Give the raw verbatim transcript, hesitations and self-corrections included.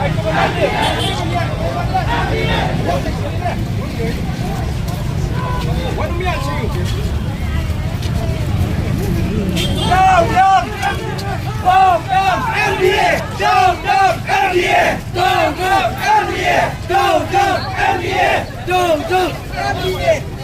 Down, down! Down, down! M D A! Down, down! M D A! Down, down! M D A! Down, down! M D A! Down, down! M D A!